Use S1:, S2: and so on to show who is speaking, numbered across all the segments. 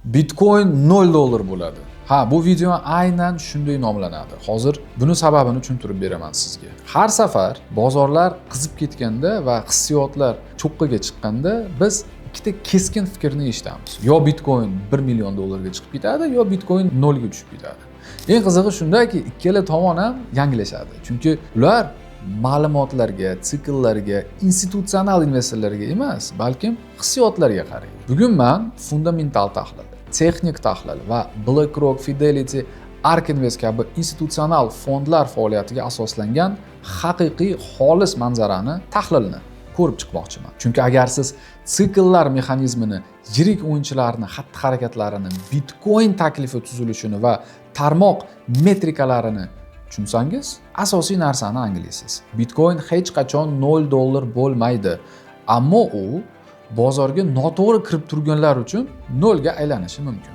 S1: Bitcoin $0 bo'ladi. Ha, bu video aynan shunday nomlanadi. Hozir buni sababini tushuntirib beraman sizga. Har safar bozorlar qizib ketganda va hissiyotlar cho'qqiga chiqqanda biz ikkita keskin fikrni eshitamiz. Yo Bitcoin 1 million dollarga chiqib ketadi, yo Bitcoin 0 ga tushib ketadi. Eng qizig'i shundaki, ikkala tomon ham yanglishadi. Chunki ular ma'lumotlarga, sikllarga, institutsional investorlarga emas, balkim hissiyotlarga qaraydi. Bugun men fundamental tahlil, texnik tahlil va BlackRock, Fidelity, ARK Invest kabi institutsional fondlar faoliyatiga asoslangan haqiqiy xolis manzarani, tahlilni ko'rib chiqmoqchiman. Chunki agar siz sikllar mexanizmini, yirik o'yinchilarni xatti-harakatlarini, Bitcoin taklifi tuzilishini va tarmoq metrikalarini tushunsangiz, asosiy narsani anglaysiz. Bitcoin hech qachon $0 bo'lmaydi, ammo u bozorga noto'g'ri kirib turganlar uchun 0 ga aylanishi mumkin.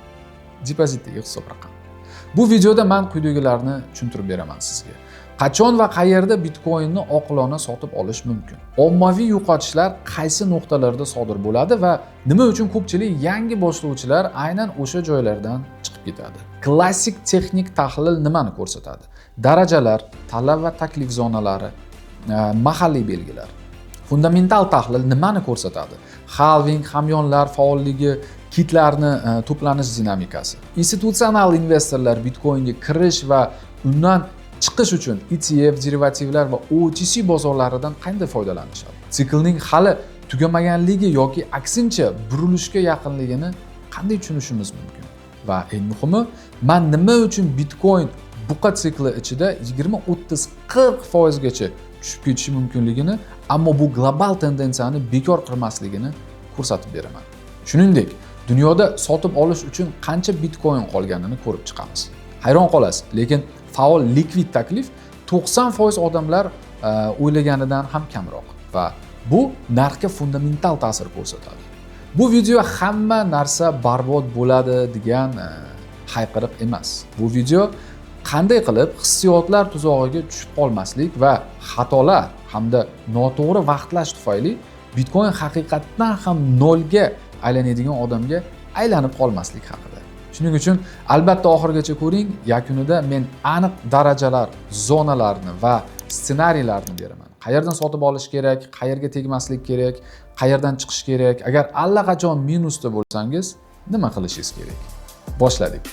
S1: Depozitdagi hisob raqam. Bu videoda men quyidagilarni tushuntirib beraman sizga. Qachon va qayerda Bitcoinni oqilona sotib olish mumkin? Ommaviy yo'qotishlar qaysi nuqtalarda sodir bo'ladi va nima uchun ko'pchilik yangi boshlovchilar aynan o'sha joylardan chiqib ketadi? Klassik texnik tahlil nimani ko'rsatadi? Darajalar, talab va taklif zonalari, mahalliy belgilar. Fundamental tahlil nimani ko'rsatadi? Halving, hamyonlar faolligi, kitlarni to'planish dinamikasi. Institutsional investorlar Bitcoinga kirish va undan chiqish uchun ETF, derivativlar va OTC bozorlaridan qanday foydalanishadi? Siklning hali tugamaganligi yoki aksincha burilishga yaqinligini qanday tushunishimiz mumkin? Va eng muhimi, men nima uchun Bitcoin buqa sikli ichida 20, 30, 40% gacha tushib ketishi mumkinligini, ammo bu global tendensiyani bekor qilmasligini ko'rsatib beraman. Shuningdek, dunyoda sotib olish uchun qancha Bitcoin qolganini ko'rib chiqamiz. Hayron qolasiz, lekin faol likvid taklif 90% odamlar o'ylaganidan ham kamroq va bu narxga fundamental ta'sir ko'rsatadi. Bu video hamma narsa barbod bo'ladi degan hayqiriq emas. Bu video qanday qilib hissiyotlar tuzog'iga tushib qolmaslik va xatolar hamda noto'g'ri vaqtlash tufayli Bitcoin haqiqatdan ham 0 ga aylanadigan odamga aylanib qolmaslik haqida. Shuning uchun albatta oxirigacha ko'ring, yakunida men aniq darajalar, zonalarni va ssenariylarni beraman. Qayerdan sotib olish kerak, qayerga tegmaslik kerak, qayerdan chiqish kerak. Agar allaqachon minusda bo'lsangiz, nima qilishingiz kerak? Boshladik.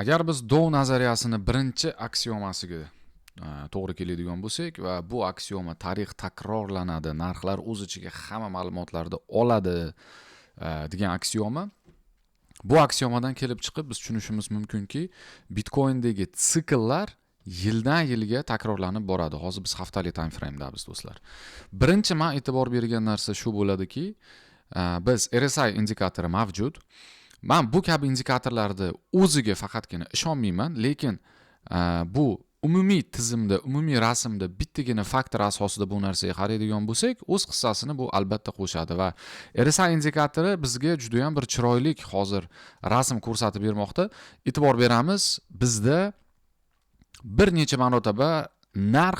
S1: Agar biz Dow nazariyasini birinchi aksiomasiga to'g'ri keladigan bo'lsak va bu aksioma tarix takrorlanadi, narxlar o'z ichiga hamma ma'lumotlarni oladi degan aksioma, bu aksiomadan kelib chiqib biz tushunishimiz mumkinki, Bitcoindagi sikllar yildan yilga takrorlanib boradi. Hozir biz haftalik time frame'damiz do'stlar. Birinchi men e'tibor bergan narsa shu bo'ladiki, biz RSI indikatori mavjud. Men bu kabi indikatorlarni o'ziga faqatgina ishonmayman, lekin bu umumiy tizimda, umumiy rasmda bittagina faktor asosida bu narsaga qaraydigan bo'lsak, o'z hissasini bu albatta qo'shadi va RSI indikatori bizga juda ham bir chiroyli hozir rasm ko'rsatib bermoqda. E'tibor beramiz, bizda bir necha marotaba narx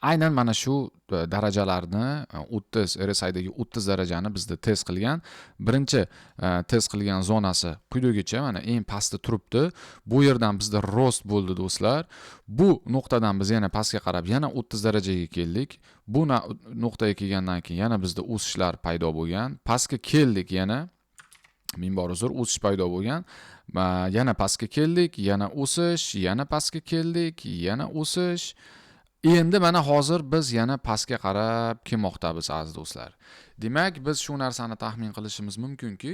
S1: aynan mana shu darajalarni 30 RSIdagi 30 darajani bizda test qilgan. Birinchi test qilgan zonasi quyidagicha mana eng pastda turibdi. Bu yerdan bizda rost bo'ldi do'stlar. Bu nuqtadan biz yana pastga qarab yana 30 darajaga keldik. Bu nuqtaga kelgandan keyin yana bizda o'sishlar paydo bo'lgan. Pastga keldik yana ming bor uzr, o'sish paydo bo'lgan. Yana pastga keldik, yana o'sish, yana pastga keldik, yana o'sish. Endi mana hozir biz yana pastga qarab kelmoqdamiz aziz do'stlar. Demak, biz shu narsani taxmin qilishimiz mumkinki,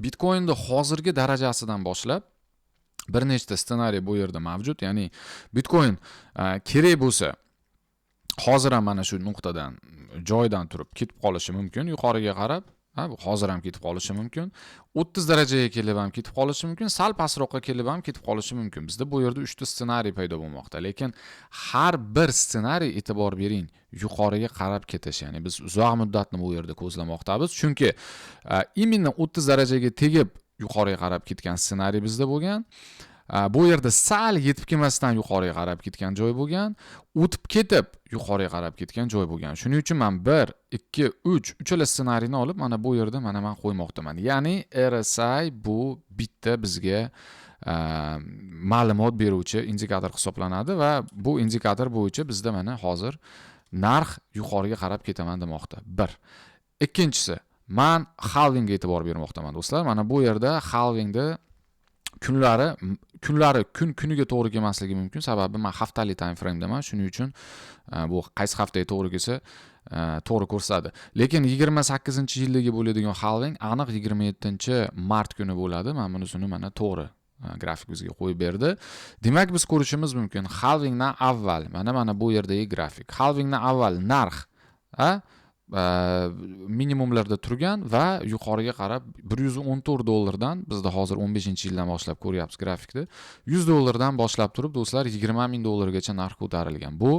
S1: Bitcoinni hozirgi darajasidan boshlab bir nechta ssenariy bu yerda mavjud. Ya'ni Bitcoin kerak bo'lsa hozir ham mana shu nuqtadan, joydan turib ketib qolishi mumkin yuqoriga qarab. Ha, bu hozir ham ketib qolishi mumkin. 30 darajaga kelib ham ketib qolishi mumkin, sal pastroqqa kelib ham ketib qolishi mumkin. Bizda bu yerda 3 ta ssenariy paydo bo'lmoqda. Lekin har bir ssenariy, e'tibor bering, yuqoriga qarab ketish, ya'ni biz uzoq muddatni bu yerda ko'zlamoqdamiz. Chunki именно 30 darajaga tegib yuqoriga qarab ketgan ssenariy bizda bo'lgan. Bu yerda sal yetib kelmasdan yuqoriga qarab ketgan joy bo'lgan, o'tib ketib yuqoriga qarab ketgan joy bo'lgan. Shuning uchun men 1, 2, 3 uchala ssenariyni olib, mana bu yerda mana men qo'ymoqdaman. Ya'ni RSI bu bitta bizga ma'lumot beruvchi indikator hisoblanadi va bu indikator bo'yicha bizda mana hozir narx yuqoriga qarab ketaman demoqda. 1. Ikkinchisi, man halvingga e'tibor bermoqdaman, do'stlar. Mana bu yerda halvingni kunlari kun kuniga to'g'ri kelmasligi mumkin. Sababi men haftalik time frame'daman. Shuning uchun bu qaysi haftaga to'g'ri kelsa, to'g'ri ko'rsatadi. Lekin 28-yildagi bo'ladigan halving aniq 27 mart kuni bo'ladi. Mana bunisini mana to'g'ri grafik bizga qo'yib berdi. Demak, biz ko'rishimiz mumkin, halvingdan avval mana bu yerdagi grafik. Halvingdan avval narx minimumlarda turgan va yuqoriga qarab 114 dollardan, bizda hozir 15-yildan boshlab ko'ryapmiz grafikda, 100 dollardan boshlab turib, do'stlar, 20 ming dollargacha narx ko'tarilgan. Bu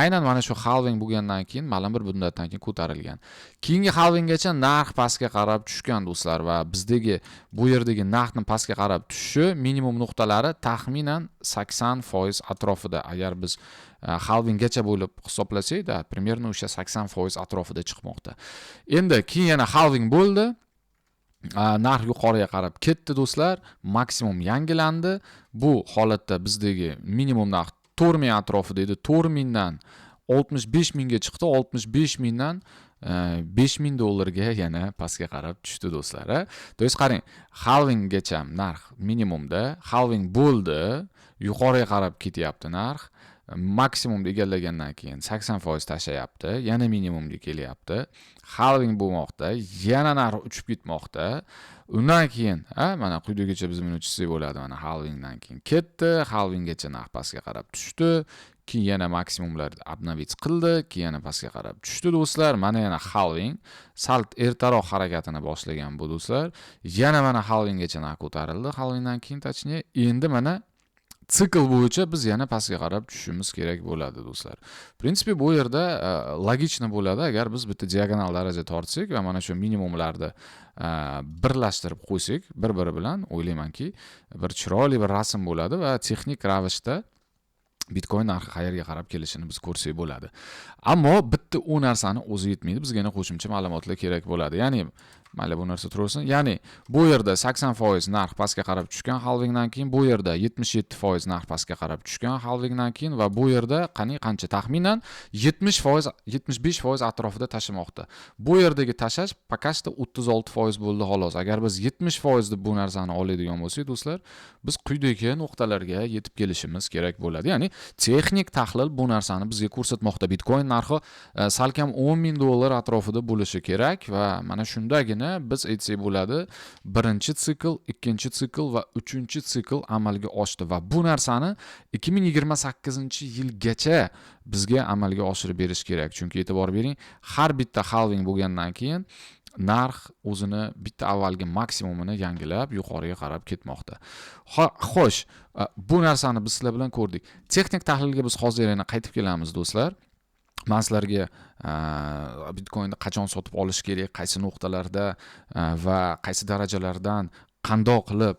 S1: aynan mana shu halving bo'lgandan keyin, ma'lum bir muddatdan keyin ko'tarilgan. Keyingi halvinggacha narx pastga qarab tushgan, do'stlar, va bizdagi bu yerdagi narxni pastga qarab tushishi minimum nuqtalari taxminan 80% atrofida. Agar biz halvinggacha bo'lib hisoblasak, da, примерно o'sha 80% atrofida chiqmoqda. Endi keyin yana halving bo'ldi. Narx yuqoriga qarab ketdi, do'stlar, maksimum yangilandi. Bu holatda bizdagi minimum narx 4000 atrofida edi. 4000 dan 65 mingga chiqdi, 65 mingdan 5000 dollarga yana pastga qarab tushdi, do'stlar, a. То есть qarang, halvinggacha narx minimumda, halving bo'ldi, yuqoriga qarab ketyapti narx, maksimumni egallagandan keyin 80% tashlayapti, yana minimumga kelyapti, halving bo'lmoqda, yana narx uchib ketmoqda. Undan keyin, a, mana quyidagicha biz buni chizsak bo'ladi, mana halvingdan keyin ketdi, halvinggacha narx pastga qarab tushdi, keyin yana maksimumlar обновить qildi, keyin yana pastga qarab tushdi, do'stlar. Mana yana halving, sal ertaroq harakatini boshlagan bu, do'stlar. Yana mana halvinggacha narx ko'tarildi, halvingdan keyin, точнее, endi mana sikl bo'yicha biz yana pastga qarab tushishimiz kerak bo'ladi, do'stlar. В принципе, bu yerda логично bo'ladi, agar biz bitta diagonal daraja tortsak va mana shu minimumlarni birlashtirib qo'ysak bir-biri bilan, o'ylaymanki, bir chiroyli bir rasm bo'ladi va texnik ravishda Bitcoin narxi qayerga qarab kelishini biz ko'rsak bo'ladi. Ammo bitta u narsani o'zi yetmaydi, bizga yana qo'shimcha ma'lumotlar kerak bo'ladi. Ya'ni mayli, bu narsa turaversin. Ya'ni bu yerda 80% narx pastga qarab tushgan halvingdan keyin, bu yerda 77% narx pastga qarab tushgan halvingdan keyin va bu yerda qani qancha, taxminan 70%, 75% atrofida tashlamoqda. Bu yerdagi tashlash пока что 36% bo'ldi xolos. Agar biz 70% deb bu narsani oladigan bo'lsak, do'stlar, biz quyidagi nuqtalarga yetib kelishimiz kerak bo'ladi. Ya'ni texnik tahlil bu narsani bizga ko'rsatmoqda. Bitcoin narxi salkam 10 ming dollar atrofida bo'lishi kerak va mana shundagina biz aytsak bo'ladi, birinchi sikl, ikkinchi sikl va uchinchi sikl amalga oshdi va bu narsani 2028-yilgacha bizga amalga oshirib berish kerak. Chunki e'tibor bering, har bitta halving bo'lgandan keyin narx o'zini bitta avvalgi maksimumini yangilab yuqoriga qarab ketmoqda. Xo'sh, bu narsani biz sizlar bilan ko'rdik. Texnik tahlilga biz hozir yana qaytib kelamiz, do'stlar. Man sizlarga bitcoinni qachon sotib olish kerak, qaysi nuqtalarda va qaysi darajalardan, qandoq qilib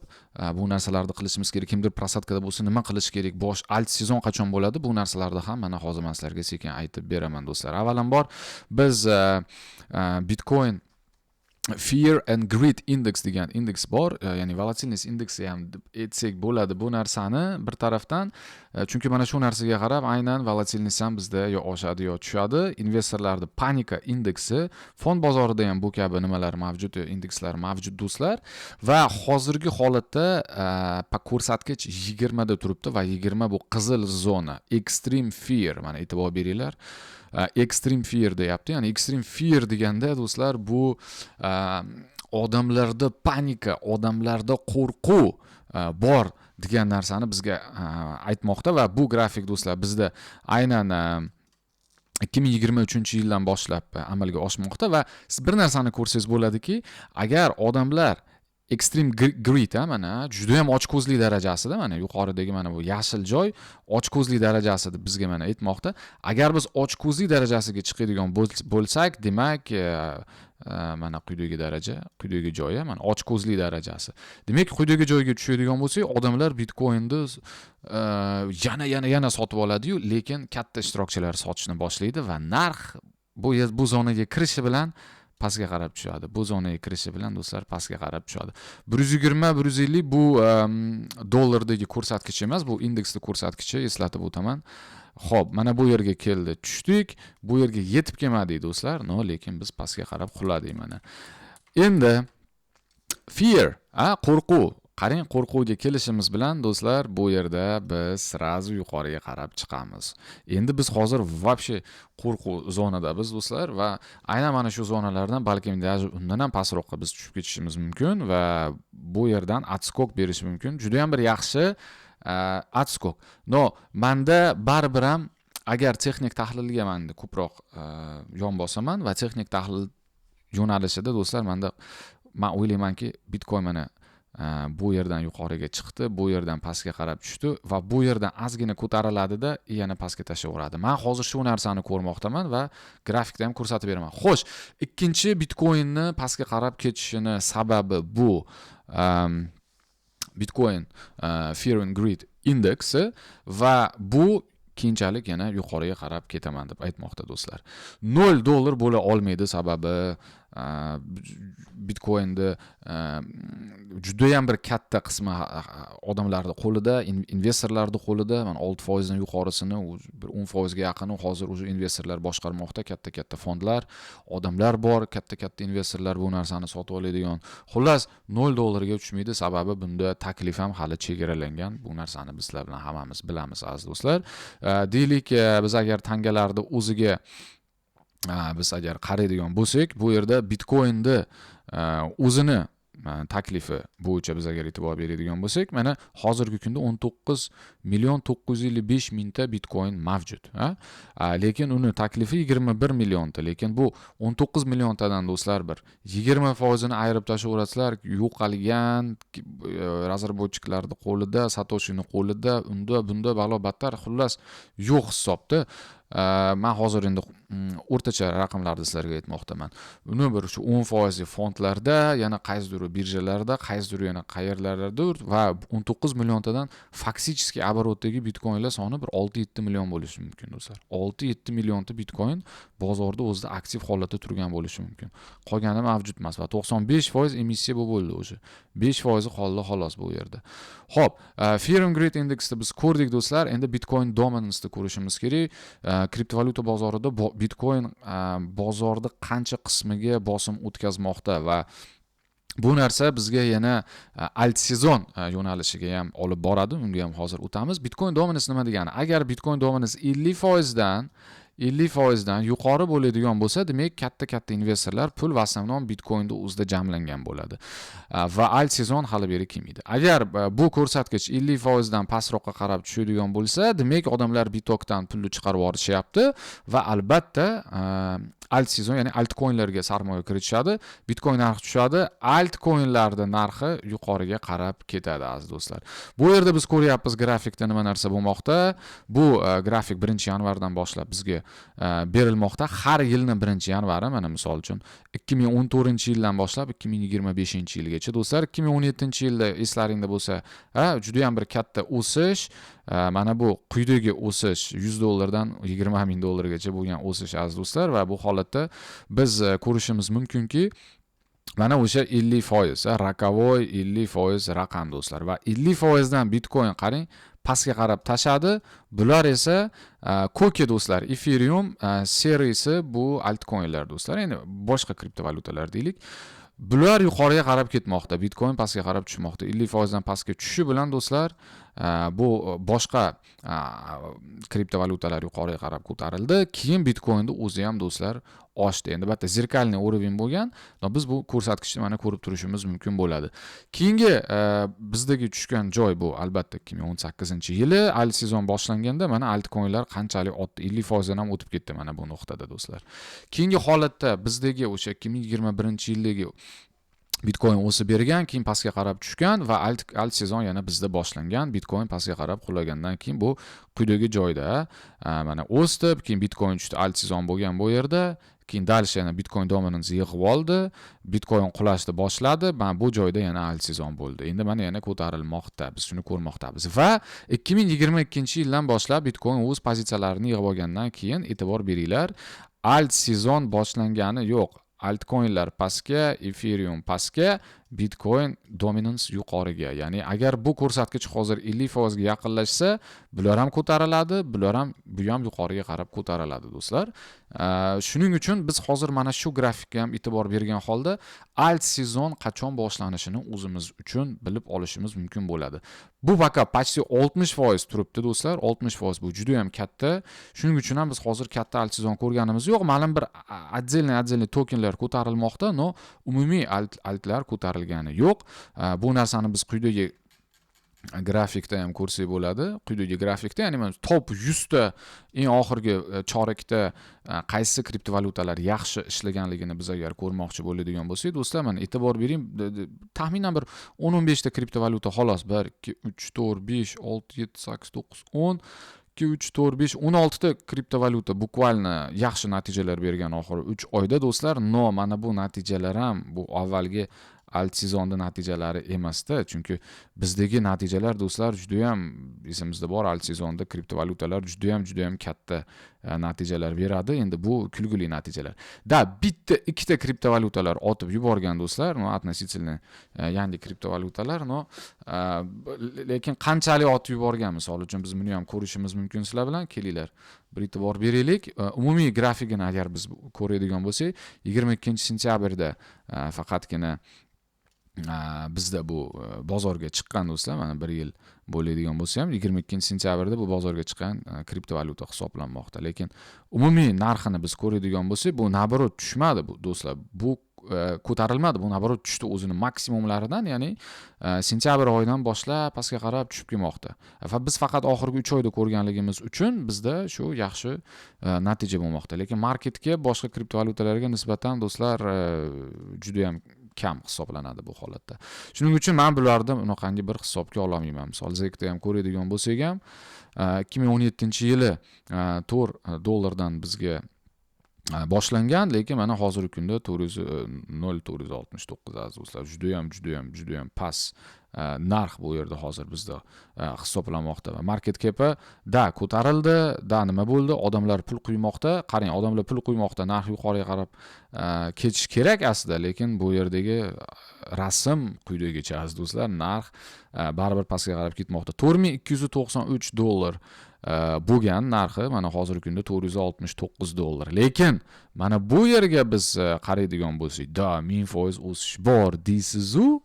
S1: bu narsalarni qilishimiz kerak, kimdir просадка da bo'lsa nima qilish kerak, bosh alt sezon qachon bo'ladi, bu narsalarni ham mana hozir man sizlarga sekin aytib beraman, do'stlar. Avvalambor biz Bitcoin Fear and Greed Index degan indeks bor, ya'ni volatilность indeksi ham deb aytsak bo'ladi bu narsani bir tarafdan, chunki mana shu narsaga qarab aynan volatilность ham bizda yo oshadi, yo tushadi. Investorlarni panika indeksi, fond bozorida ham bu kabi nimalar mavjud, indekslar mavjud, do'stlar, va hozirgi holatda ko'rsatkich 20 da turibdi va 20 bu qizil zona, extreme fear, mana e'tibor beringlar. Extreme fear deyapti. Ya'ni extreme fear deganda, do'stlar, bu odamlarda panika, odamlarda qo'rquv bor degan narsani bizga aytmoqda va bu grafik, do'stlar, bizda aynan 2023 yildan boshlab amalga oshmoqda. Va siz bir narsani ko'rsangiz bo'ladiki, agar odamlar extreme greed, mana, judayam ochko'zlik darajasida, mana yuqoridagi mana bu yashil joy ochko'zlik darajasi deb bizga mana aytmoqda. Agar biz ochko'zlik darajasiga chiqadigan bo'lsak, demak, mana quyidagi daraja, quyidagi joyi, mana ochko'zlik darajasi. Demak, quyidagi joyga tushadigan bo'lsak, odamlar bitcoinni yana, yana, yana sotib oladiyu, lekin katta ishtirokchilar sotishni boshlaydi va narx bu zonaga kirishi bilan pastga qarab tushadi. Bu zonaga kirishi bilan, do'stlar, pastga qarab tushadi. 120, 150, bu dollardagi ko'rsatkich emas, bu indeksni ko'rsatkichi, eslatib o'taman. Ho'p, mana bu yerga keldi, tushdik, bu yerga yetib kelmadik, do'stlar, но lekin biz pastga qarab quladik. Mana endi fear, a, qo'rquv. Qarang, qo'rquvga kelishimiz bilan, do'stlar, bu yerda biz сразу yuqoriga qarab chiqamiz. Endi biz hozir вообще qo'rquv zonadamiz, do'stlar, va aynan mana shu zonalardan, balkim даже undan ham pastroqqa biz tushib ketishimiz mumkin va bu yerdan отскок berishi mumkin, judayam bir yaxshi отскок. Но manda baribir ham, agar texnik tahlilga man ko'proq yon bosaman va texnik tahlil yo'nalishida, do'stlar, manda, man o'ylaymanki, bitcoin mana bu yerdan yuqoriga chiqdi, bu yerdan pastga qarab tushdi va bu yerdan ozgina ko'tariladida, yana pastga tashlayveradi. Man hozir shu narsani ko'rmoqdaman va grafikda ham ko'rsatib beraman. Xo'sh, ikkinchi bitcoinni pastga qarab ketishini sababi bu Bitcoin Fear and Greed indeksi va bu keyinchalik yana yuqoriga qarab ketaman deb aytmoqda, do'stlar. 0 dollar bo'la olmaydi, sababi bitcoinni judayam bir katta qismi odamlarni qo'lida, investorlarni qo'lida. Mana, 6 foizdan yuqorisini, bir 10 foizga yaqini hozir уже investorlar boshqarmoqda, katta katta fondlar, odamlar bor, katta katta investorlar bu narsani sotib oladigan. Xullas, 0 dollarga tushmaydi, sababi bunda taklif ham hali chegaralangan. Bu narsani biz sizlar bilan hammamiz bilamiz, aziz do'stlar. Deylik, biz agar tangalarni o'ziga biz agar qaraydigan bo'lsak, bu yerda bitcoinni o'zini taklifi bo'yicha biz agar e'tibor beradigan bo'lsak, mana hozirgi kunda 19 955 000 ta bitcoin mavjud, lekin uni taklifi 21 millionta. Lekin bu 19 milliontadan, do'stlar, bir 20 foizini ayirib tashlayverasizlar, yo'qolgan, разработчик larni qo'lida, Satoshini qo'lida, unda bunda balo battar, xullas, yo'q hisobda. Man hozir endi o'rtacha raqamlarni sizlarga aytmoqdaman. Uni bir shu 10 foizi fondlarda, yana qaysidir birjalarda, qaysidir yana qayerlardadir va 19 milliontadan фактически оборот dagi bitcoinlar soni bir 6-7 million bo'lishi mumkin, do'stlar. 6-7 millionta bitcoin bozorda o'zida aktiv holatda turgan bo'lishi mumkin, qolgani mavjud emas va 95% emissiya bo'lib bo'ldi, уже 5 foizi qoldi, xolos bu yerda. Ho'p, Fear and Greed indeksda biz ko'rdik, do'stlar. Endi Bitcoin Dominanceni ko'rishimiz kerak. Kriptovalyuta bozorida bitcoin bozorni qancha qismiga bosim o'tkazmoqda va bu narsa bizga yana alt sezon yo'nalishiga ham olib boradi, unga ham hozir o'tamiz. Bitcoin Dominance nima degani? Agar Bitcoin Dominance 50 foizdan yuqori bo'ladigan bo'lsa, demak, katta katta investorlar pul в основном bitcoinni o'zida jamlangan bo'ladi va alt sezon hali beri kelmaydi. Agar bu ko'rsatkich 50 foizdan pastroqqa qarab tushadigan bo'lsa, demak, odamlar bitokdan pulni chiqarib yuborishyapti va albatta alt sezon, ya'ni altcoinlarga sarmoya kiritishadi, bitcoin narxi tushadi, altcoinlarni narxi yuqoriga qarab ketadi, aziz do'stlar. Bu yerda biz ko'ryapmiz grafikda nima narsa bo'lmoqda. Bu grafik 1-yanvardan boshlab bizga berilmoqda, har yilni 1-yanvari. Mana, misol uchun, 2014-yildan boshlab 2025-yilgacha, do'stlar. 2017-yilda, eslaringda bo'lsa, judayam bir katta o'sish, mana bu quyidagi o'sish, 100 dollardan 20 000 dollargacha bo'lgan o'sish, aziz do'stlar. Va bu holatda biz ko'rishimiz mumkinki, mana o'sha 50%, роковой 50% raqam, do'stlar. Va 50 foizdan bitcoin, qarang, pastga qarab tashadi. Bular esa ko'ki, do'stlar, Ethereum seriyasi, bu altcoinlar, do'stlar, endi boshqa kriptovalyutalar deylik. Bular yuqoriga qarab ketmoqda, bitcoin pastga qarab tushmoqda. 50 foizdan pastga tushishi bilan, do'stlar, Bu boshqa kriptovalyutalar yuqoriga qarab ko'tarildi. Keyin Bitcoinni o'zi ham, do'stlar, oshdi. Endi bitta зеркальный уровень bo'lgan. Biz bu ko'rsatkichni mana ko'rib turishimiz mumkin bo'ladi. Keyingi bizdagi tushgan joy bu albatta 2018-yili altseason boshlanganda mana altcoinlar qanchalik otdi, 50% dan ham o'tib ketdi mana bu nuqtada, do'stlar. Keyingi holatda bizdagi o'sha 2021-yildagi Bitcoin o'sib bergan, keyin pastga qarab tushgan va altseason yana bizda boshlangan. Bitcoin pastga qarab qulagandan keyin bu quyidagi joyda mana o'sdi, keyin Bitcoin tushdi, altseason bo'lgan bu yerda. Keyin дальше yana Bitcoin dominance yig'ib oldi, Bitcoin qulashni boshladi. Mana bu joyda yana altseason bo'ldi. Endi mana yana ko'tarilmoqda, biz shuni ko'rmoqdamiz. Va 2022-yildan boshlab Bitcoin o'z pozitsiyalarini yig'ib olgandan keyin, e'tibor beringlar, altseason boshlangani yo'q. Altcoinlar pastga, Ethereum pastga, Bitcoin dominance yuqoriga. Ya'ni agar bu ko'rsatkich hozir 50% ga yaqinlashsa, bular ham ko'tariladi, bular ham, bu ham yuqoriga qarab ko'tariladi, do'stlar. Shuning uchun biz hozir mana shu grafikka ham e'tibor bergan holda altseason qachon boshlanishini o'zimiz uchun bilib olishimiz mumkin bo'ladi. Bu пока почти 60% turibdi, do'stlar. 60% bu juda ham katta. Shuning uchun ham biz hozir katta altseason ko'rganimiz yo'q. Ma'lum bir отдельный отдельный tokenlar ko'tarilmoqda, но umumiy altlar ko'tarilgani yo'q. Bu narsani biz quyidagi grafikda ham ko'rsak bo'ladi. Quyidagi grafikda, ya'ni mana top 100 ta eng oxirgi chorakda qaysi kriptovalyutalar yaxshi ishlaganligini biz agar ko'rmoqchi bo'ladigan bo'lsak, do'stlar, mana e'tibor bering, taxminan bir 10-15 ta kriptovalyuta xolos. 1, 2, 3, 4, 5, 6, 7, 8, 9, 10, 2, 3, 4, 5, 16 ta kriptovalyuta буквально yaxshi natijalar bergan oxirgi 3 oyda, do'stlar. Но mana bu natijalar ham bu avvalgi altseasonni natijalari emasda, chunki bizdagi natijalar, do'stlar, judayam, esimizda bor, altseasonda kriptovalyutalar judayam judayam katta natijalar beradi. Endi bu kulgili natijalar да, bitta ikkita kriptovalyutalar otib yuborgan, do'stlar, ну, относительно yangi kriptovalyutalar, но lekin qanchalik otib yuborgan, misol uchun, biz buni ham ko'rishimiz mumkin sizlar bilan. Kelinglar, bir e'tibor beraylik. Umumiy grafikini agar biz ko'radigan bo'lsak, 22-sentyabrda faqatgina bizda bu bozorga chiqqan, do'stlar. Mana bir yil bo'ladigan bo'lsa ham, 22-sentyabrda bu bozorga chiqqan kriptovalyuta hisoblanmoqda. Lekin umumiy narxini biz ko'radigan bo'lsak, bu наоборот tushmadi bu, do'stlar, bu ko'tarilmadi, bu наоборот tushdi o'zini maksimumlaridan, ya'ni sentyabr oyidan boshlab pastga qarab tushib kelmoqda. Va biz faqat oxirgi 3 oyda ko'rganligimiz uchun bizda shu yaxshi natija bo'lmoqda. Lekin marketga boshqa kriptovalyutalarga nisbatan, do'stlar, judayam kam hisoblanadi bu holatda. Shuning uchun man bularni unaqangi bir hisobga ololmayman. Misol, Zekda ham ko'radigan bo'lsak ham, 2017-yili 4 dollardan bizga boshlangan, lekin mana hozirgi kunda 400, 0,469, aziz do'stlar, judayam judayam judayam past narx bu yerda hozir bizda hisoblanmoqda. Va market capi да ko'tarildi да, nima bo'ldi, odamlar pul quymoqda. Qarang, odamlar pul quymoqda, narx yuqoriga qarab ketishi kerak aslida, lekin bu yerdagi rasm quyidagicha, aziz do'stlar, narx baribir pastga qarab ketmoqda. 4293 dollar bo'lgan narxi mana hozirgi kunda 469 dollar. Lekin mana bu yerga biz qaraydigan bo'lsak, да, 1000% o'sish bor deysizu,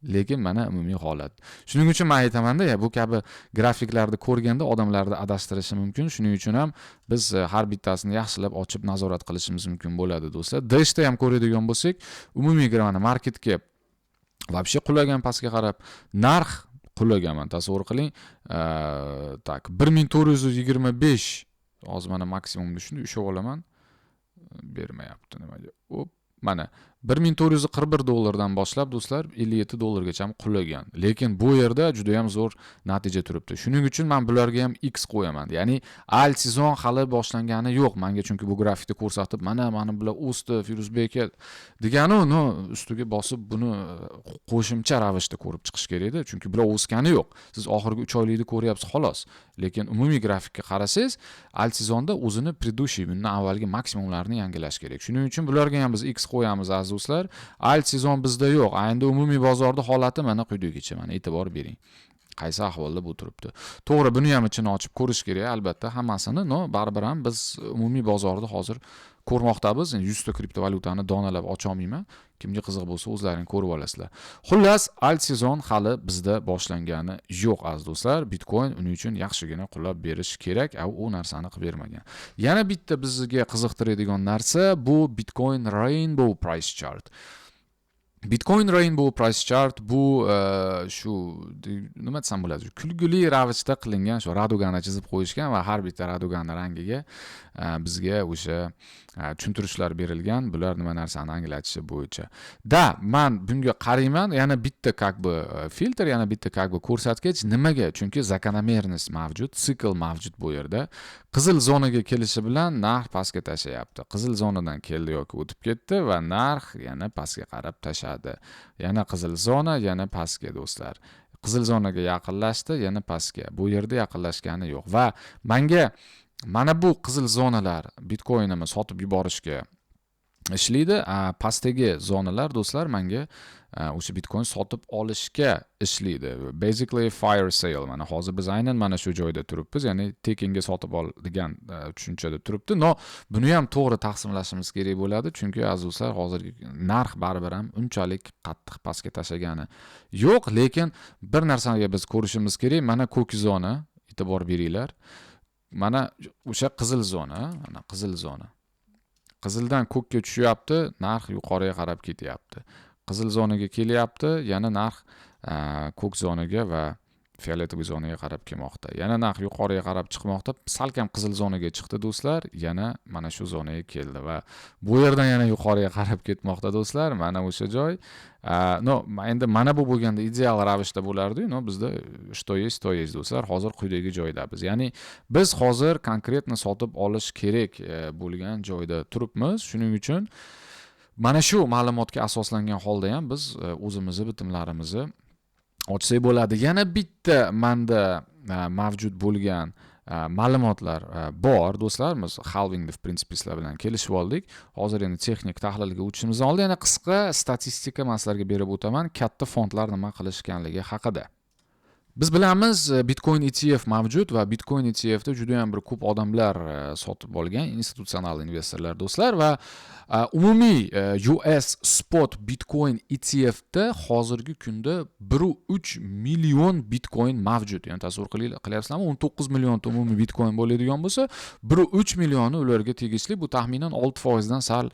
S1: lekin mana umumiy holat. Shuning uchun man aytamanda, bu kabi grafiklarni ko'rganda odamlarni adashtirishi mumkin. Shuning uchun ham biz har bittasini yaxshilab ochib nazorat qilishimiz mumkin bo'ladi, do'stlar. Dashda ham ko'radigan bo'lsak, umumiy mana market cap вообще qulagan, pastga qarab narx qulagan. Mana tasavvur qiling, так, 1425. Hozir mana maksimumni shunday ushlab olaman, bermayapti nimaga. Op, mana 1441 dollardan boshlab, do'stlar, 57 dollargacha qulagan. Lekin bu yerda juda yam zo'r natija turibdi. Shuning uchun man bularga ham x qo'yaman, ya'ni altseason hali boshlangani yo'q manga. Chunki bu grafikda ko'rsatib, mana mana bular o'sdi, Firuzbek aka degani, uni ustiga bosib, buni qo'shimcha ravishda ko'rib chiqish kerakda, chunki bular o'sgani yo'q. Siz oxirgi 3 oylikni ko'ryapsiz, xolos. Lekin umumiy grafikka qarasangiz, altseasonda o'zini предыдущий, bundan avvalgi maksimumlarni yangilash kerak. Shuning uchun bularga ham biz x qo'yamiz, aziz do'stlar. Altseason bizda yo'q. Endi umumiy bozorda holati mana quyidagicha, mana e'tibor bering. Qaysi ahvolda bu turibdi? To'g'ri, buni ham ichini ochib ko'rish kerak albatta hammasini, но baribir ham biz umumiy bozorda hozir ko'rmoqdamiz. Endi 100 ta kriptovalyutani donalab ocholmayman. Kimga qiziq bo'lsa, o'zlaring ko'rib olasizlar. Xullas, alt sezon hali bizda boshlangani yo'q, aziz do'stlar. Bitcoin uning uchun yaxshigina qulab berish kerak, a u narsani qilib bermagan. Yana bitta bizga qiziqtiradigan narsa bu Bitcoin Rainbow Price Chart. Bitcoin Rainbow Price Chart bu shu, nima desam bo'ladi, kulgili ravishda qilingan, shu радуга ni chizib qo'yishgan va har bitta радуга ni rangiga bizga o'sha tushuntirishlar berilgan, bular nima narsani anglatishi bo'yicha. Да, man bunga qarayman, yana bitta как бы filtr, yana bitta как бы ko'rsatkich. Nimaga? Chunki закономерность mavjud, sikl mavjud bu yerda. Qizil zonaga kelishi bilan narx pastga tashlayapti. Qizil zonadan keldi yoki o'tib ketdi va narx yana pastga qarab tashadi. Yana qizil zona, yana pastga, do'stlar. Qizil zonaga yaqinlashdi, yana pastga. Bu yerda yaqinlashgani yo'q va manga mana bu qizil zonalar bitcoinimni sotib yuborishga ishlaydi, a pastdagi zonalar, do'stlar, manga o'sha bitcoin sotib olishga ishlaydi. Basically fire sale. Mana hozir biz aynan mana shu joyda turibmiz, ya'ni tekinga sotib ol degan tushunchada turibdi. Но buni ham to'g'ri taqsimlashimiz kerak bo'ladi, chunki, aziz do'stlar, hozirgi narx baribir ham unchalik qattiq pastga tashlagani yo'q. Lekin bir narsaga biz ko'rishimiz kerak. Mana ko'k zona, e'tibor beringlar. Mana o'sha qizil zona, mana qizil zona. Qizildan ko'kka tushyapti, narx yuqoriga qarab ketyapti. Qizil zonaga kelyapti, yana narx ko'k zonaga va фиолетовый zonaga qarab kelmoqda. Yana narx yuqoriga qarab chiqmoqda, salkam qizil zonaga chiqdi, do'stlar, yana mana shu zonaga keldi va bu yerdan yana yuqoriga qarab ketmoqda, do'stlar. Mana o'sha joy. Но endi mana bu bo'lganda ideal ravishda bo'lardi, но bizda что есть, то есть, do'stlar. Hozir quyidagi joydamiz, ya'ni biz hozir конкретно sotib olish kerak bo'lgan joyda turibmiz. Shuning uchun mana shu ma'lumotga asoslangan holda ham biz o'zimizni bitimlarimizni ochsak bo'ladi. Yana bitta manda mavjud bo'lgan ma'lumotlar bor, do'stlar. Biz halvingni, в принципе, sizlar bilan kelishib oldik. Hozir endi texnik tahlilga o'tishimizdan oldin yana qisqa statistika man sizlarga berib o'taman, katta fondlar nima qilishganligi haqida. Biz bilamiz, Bitcoin ETF mavjud va Bitcoin ETFda juda yam bir ko'p odamlar sotib olgan, institutsional investorlar, do'stlar. Va umumiy US Spot Bitcoin ETFda hozirgi kunda 1,3 million Bitcoin mavjud. Ya'ni tasavvur qilyapsizlarmi, 19 millionta umumiy Bitcoin bo'ladigan bo'lsa, 1,3 millioni ularga tegishli. Bu taxminan 6 foizdan sal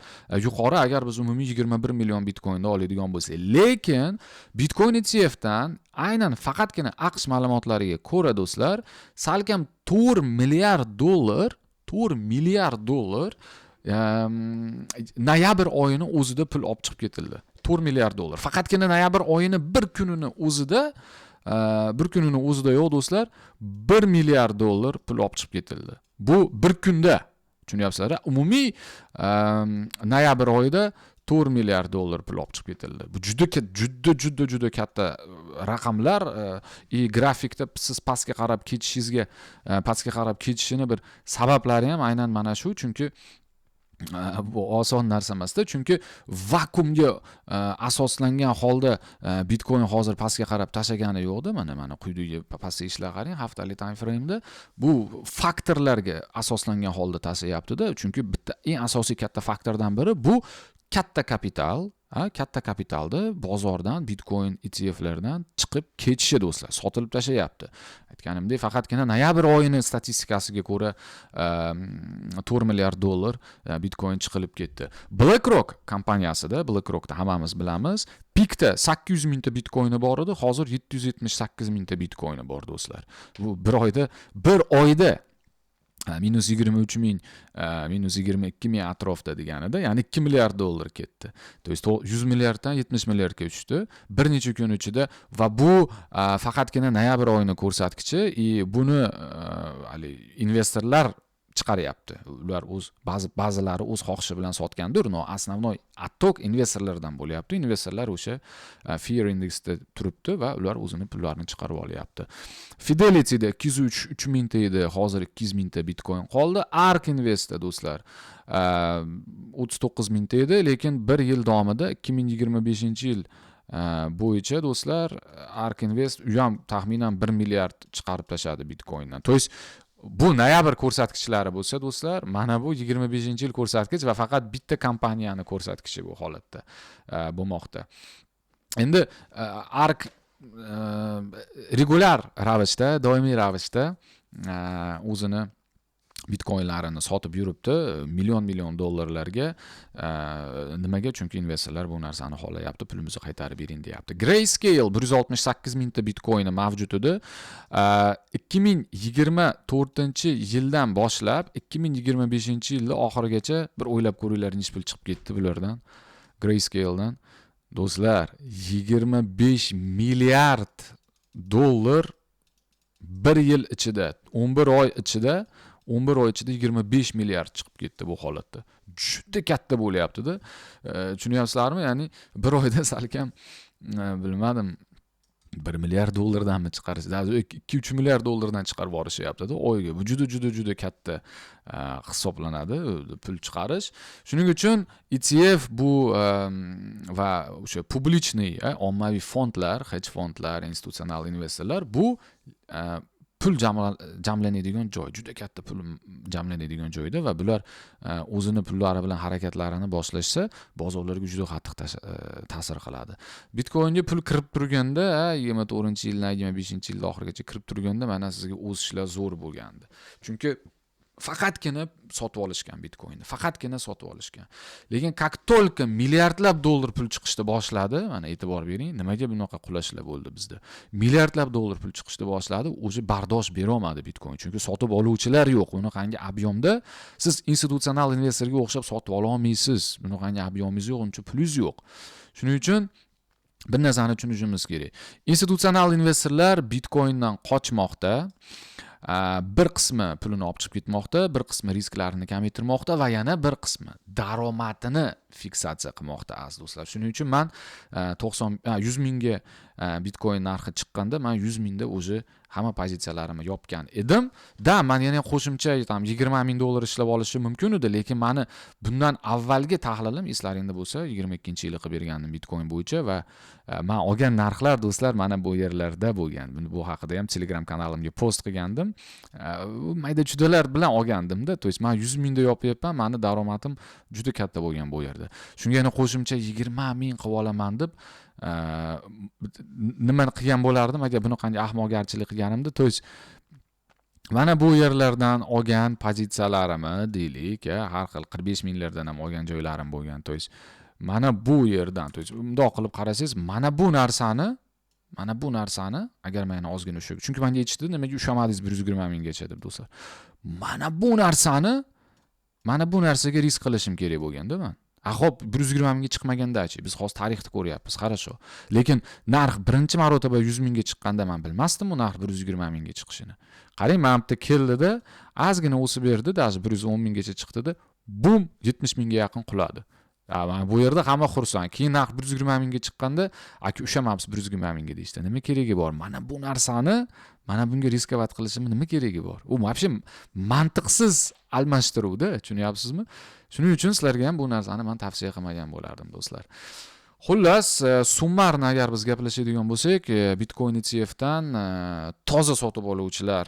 S1: yuqori, agar biz umumiy 21 million Bitcoinni oladigan bo'lsak. Lekin Bitcoin ETFdan aynan faqatgina AQSh ma'lumotlariga ko'ra, do'stlar, salkam 4 milliard dollar, 4 milliard dollar noyabr oyini o'zida pul olib chiqib ketildi. 4 milliard dollar faqatgina noyabr oyini bir kunini o'zida, bir kunini o'zida yo'q, do'stlar, 1 milliard dollar pul olib chiqib ketildi. Bu bir kunda, tushunyapsizlar? Umumiy noyabr oyida 4 milliard dollar pul olib chiqib ketildi. Bu juda juda juda juda katta raqamlar. И grafikda siz pastga qarab ketishingizga, pastga qarab ketishini bir sabablari ham aynan mana shu, chunki bu oson narsa emasda, chunki vakuumga asoslangan holda bitcoin hozir pastga qarab tashlagani yo'qda. Mana quyidagi pastga ishlar, qarang, haftalik time frameda bu faktorlarga asoslangan holda tashlayaptida, chunki bitta eng asosiy katta faktordan biri bu katta kapital, katta kapitalni bozordan, bitcoin ETFlardan chiqib ketishi, do'stlar, sotilib tashlayapti. Aytganimdek, faqatgina noyabr oyini statistikasiga ko'ra 4 milliard dollar bitcoin chiqilib ketdi. BlackRock kompaniyasida, BlackRockni hammamiz bilamiz, pikda 800 mingta bitcoini bor edi, hozir 778 mingta bitcoini bor, do'stlar. Bu bir oyda minus 23 ming, minus 22 ming atrofida deganida, ya'ni 2 milliard dollar ketdi. То есть 100 milliarddan 70 milliardga tushdi bir necha kun ichida. Va bu faqatgina noyabr oyini ko'rsatkichi и buni haligi investorlar chiqaryapti. Ular o'z, ba'zilari o'z xohishi bilan sotgandir, но основной отток investorlardan bo'lyapti. Investorlar o'sha fear indeksda turibdi va ular o'zini pullarini chiqarib olyapti. Fidelityda 203 mingta edi, hozir 200 mingta bitcoin qoldi. ARK Investda, do'stlar, 39 mingta edi, lekin bir yil davomida, 2025-yil Bo'yicha, do'stlar, ARK Invest u ham taxminan 1 milliard chiqarib tashladi bitcoindan. То есть bu noyabr ko'rsatkichlari bo'lsa, do'stlar, mana bu 25-yil ko'rsatkich va faqat bitta kompaniyani ko'rsatkichi bu holatda bo'lmoqda. Endi ARK regulyar ravishda, doimiy ravishda o'zini bitcoinlarini sotib yuribdi million million dollarlarga. Nimaga? Chunki investorlar bu narsani xohlayapti, pulimizni qaytarib bering deyapti. Grayscale 168 mingta bitcoini mavjud edi. 2024-yildan boshlab 2025-yilni oxirigacha bir o'ylab ko'ringlar, necha pul chiqib ketdi bulardan, Grayscaledan, do'stlar. 25 milliard dollar bir yil ichida, 11 oy ichida, 11 oy ichida 25 milliard chiqib ketdi. Bu holatda juda katta bo'lyaptida, tushunyapsizlarmi? Ya'ni bir oyda salkam bilmadim, 1 milliard dollardanmi chiqarish, 2-3 milliard dollardan chiqarib yuborishyaptida oyiga. Bu juda, juda, juda katta hisoblanadi pul chiqarish. Shuning uchun ETF bu va o'sha публичный, ommaviy fondlar, hedge fondlar, institutsional investorlar, bu pul jamlanadigan joy, juda katta pul jamlanadigan joyda va bular o'zini pullari bilan harakatlarini boshlashsa, bozorlarga juda qattiq ta'sir qiladi. Bitcoinga pul kirib turganda, 24-yildan 25-yilni oxirigacha kirib turganda, mana sizga o'sishlar zo'r bo'lgandi, chunki faqatgina sotib olishgan bitcoinni, faqatgina sotib olishgan. Lekin как только milliardlab dollar pul chiqishni boshladi, mana e'tibor bering, nimaga bunaqa qulashlar bo'ldi bizda, milliardlab dollar pul chiqishni boshladi, уже bardosh berolmadi bitcoin, chunki sotib oluvchilar yo'q. Bunaqangi объем da siz institutsional investorga o'xshab sotib ololmaysiz, bunaqangi объем ingiz yo'q, uncha pulingiz yo'q. Shuning uchun bir narsani tushunishimiz kerak: institutsional investorlar bitcoindan qochmoqda, bir qismi pulini olib chiqib ketmoqda, bir qismi risklarini kamaytirmoqda va yana bir qismi daromadini fiksatsiya qilmoqda, aziz do'stlar. Shuning uchun man 90, 100 mingga bitcoin narxi chiqqanda, man 100 mingda уже hamma pozitsiyalarimni yopgan edim да. Man yana qo'shimcha там 20 ming dollar ishlab olishim mumkin edi, lekin mani bundan avvalgi tahlilim eslaringda bo'lsa, 22-yili qilib bergandim bitcoin bo'yicha va man olgan narxlar, do'stlar, mana bu yerlarda bo'lgan. Bu haqida ham Telegram kanalimga post qilgandim, mayda chuydalar bilan olgandimda. То есть man 100 mingda yopyapman, mani daromadim juda katta bo'lgan bu yerda. Shunga yana qo'shimcha 20 ming qilib olaman deb nimani qilgan bo'lardim agar bunaqangi ahmoqgarchilik qilganimda? То есть mana bu yerlardan olgan pozitsiyalarimni deylik, har xil 45 minglardan ham olgan joylarim bo'lgan. То есть mana bu yerdan, то есть bundoq qilib qarasangiz, mana bu narsani agar man yana ozgina ushlab, chunki manga aytishdi, nimaga ushlamadingiz 120 minggacha deb. Do'stlar, mana bu narsani, mana bu narsaga risk qilishim kerak bo'lganda man. A ho'p, 120 mingga chiqmagandachi? Biz hozir tarixni ko'ryapmiz, хорошо, lekin narx birinchi marotaba 100 mingga chiqqanda man bilmasdim u narx 120 mingga chiqishini. Qarang, mana bu yerda keldida, ozgina o'sib berdi, даже 110 minggacha chiqdida, bum, 70 mingga yaqin quladi. Mana bu yerda hamma xursand. Keyin narx 120 mingga chiqqanda, aka, ushamabsiz 120 mingga, deyishdi. Nima keragi bor mana bu narsani, mana bunga рисковать qilishimni nima keragi bor? U вообще mantiqsiz almashtiruvda, tushunyapsizmi? Shuning uchun sizlarga ham bu narsani man tavsiya qilmagan bo'lardim, do'stlar. Xullas, суммарно agar biz gaplashadigan bo'lsak, bitcoin ETFdan toza sotib oluvchilar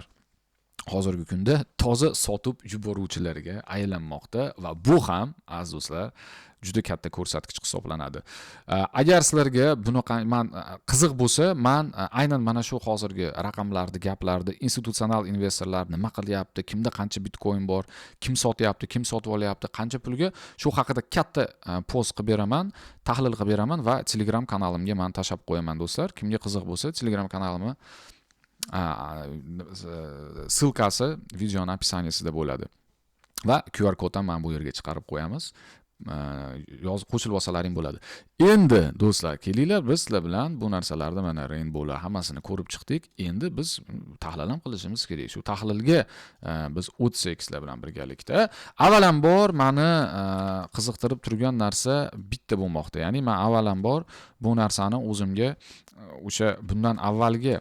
S1: hozirgi kunda toza sotib yuboruvchilarga aylanmoqda va bu ham, aziz do'stlar, juda katta ko'rsatkich hisoblanadi. Agar sizlarga bunaqa man qiziq bo'lsa, man aynan mana shu hozirgi raqamlarni, gaplarni, institutsional investorlar nima qilyapti, kimda qancha bitcoin bor, kim sotyapti, kim sotib olyapti, qancha pulga, shu haqida katta post qilib beraman, tahlil qilib beraman va Telegram kanalimga man tashlab qo'yaman, do'stlar. Kimga qiziq bo'lsa, Telegram kanalimni ссылка si videoni описание sida bo'ladi va QR kod ham mana bu yerga chiqarib qo'yamiz, yozib qo'shilib olsalaring bo'ladi. Endi, do'stlar, kelinglar, biz sizlar bilan bu narsalarni, mana rainbowlar hammasini ko'rib chiqdik. Endi biz tahlil ham qilishimiz kerak. Shu tahlilga biz o'tsak sizlar bilan birgalikda. Avvalambor mani qiziqtirib turgan narsa bitta bo'lmoqda, ya'ni man avvalambor bu narsani o'zimga o'sha bundan avvalgi